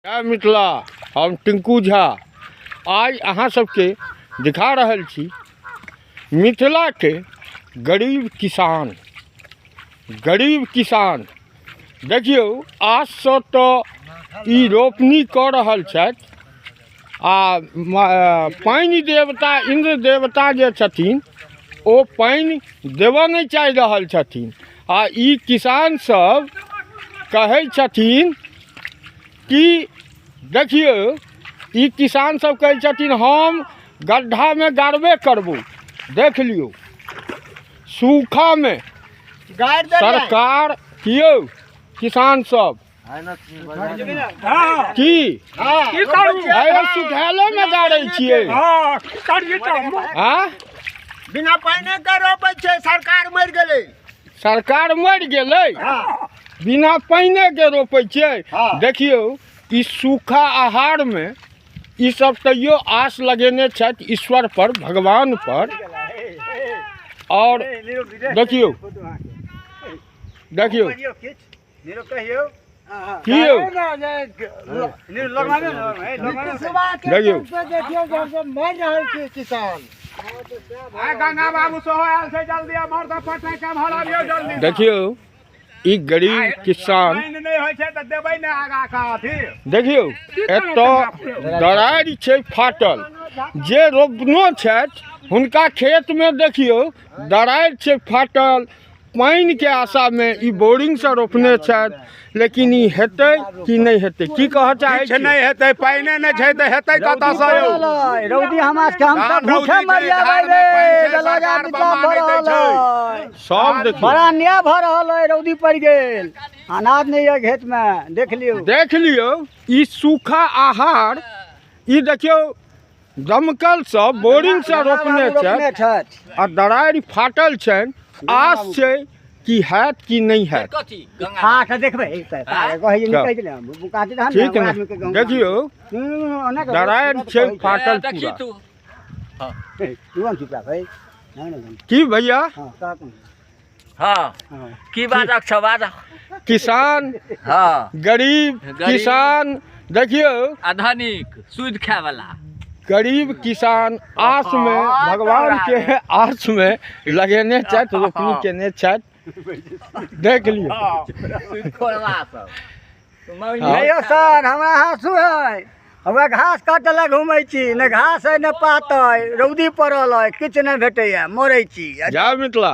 जय मिथिला। हम टिंकू झा आइ अहाँ सबके दिखा रहल छी मिथिलाके गरीब किसान। गरीब किसान देखियौ आजसँ तऽ ई रोपनी कऽ रहल छथि आ पानि देवता इन्द्र देवता जे छथिन ओ पानि देबऽ नहि चाहि रहल छथिन आ ई किसान सब कहै छथिन कि देखियौ ई किसान सब कहै छथिन हम गड्ढामे गाड़बे करबो। देख लियौ सूखामे सरकार कियौ किसान सब की सुखायलेमे गाड़ै छियै। बिना पानि के रोपै छै, सरकार मरि गेलै। सरकार मरि गेलै, बिना पानि के रोपै छियै। देखियौ ई सूखा आहारमे ई सब तैयो आस लगेने छथि ईश्वर पर, भगवान पर। और देखियौ देखियौ की यौ देखियौ मरि रहल छै किसान। देखियौ ई गरीब किसान देखियौ एतऽ दरारि छै फाटल, जे रोपनो छथि हुनका खेतमे देखियौ दरारि छै फाटल। पानिके आशामे ई बोरिंगसँ रोपने छथि, लेकिन ई हेतै कि नहि हेतै की कहऽ चाहै छी? नहि हेतै, पानिए नहि छै तऽ हेतै कतऽसँ यौ? रौदी हमरा सबके हम सब भूखे मरि जेबै रे, दलजा बिचला भऽ रहल है, सब देखियौ बड़ा अन्याय भऽ रहल है। रौदी पड़ि गेल, अनाज नहि यऽ खेतमे। देख लियौ देख लियौ ई सूखा आहार। ई देखियौ दमकलसँ बोरिंगसँ रोपने छथि आ दरारि फाटल छनि। आस छै कि हैत कि नहि हैत। ठीक ने? देखियौ दरारि छै फाटल पूरा। की भैया? हाँ की बात छ बात? किसान हाँ गरीब किसान देखियौ आधुनिक सूद खाय वाला गरीब किसान आस में भगवान के आस में लगेने छथि, रोपनी केने छथि। देख लियौ नहीं सर, हमरा हाँसू है, हमरा घास काटऽ लए घूमै छी, नहि घास है नहि पात है, रौदी पड़ल है, किछु नहि भेटैया, मरै छी। जय मिथिला।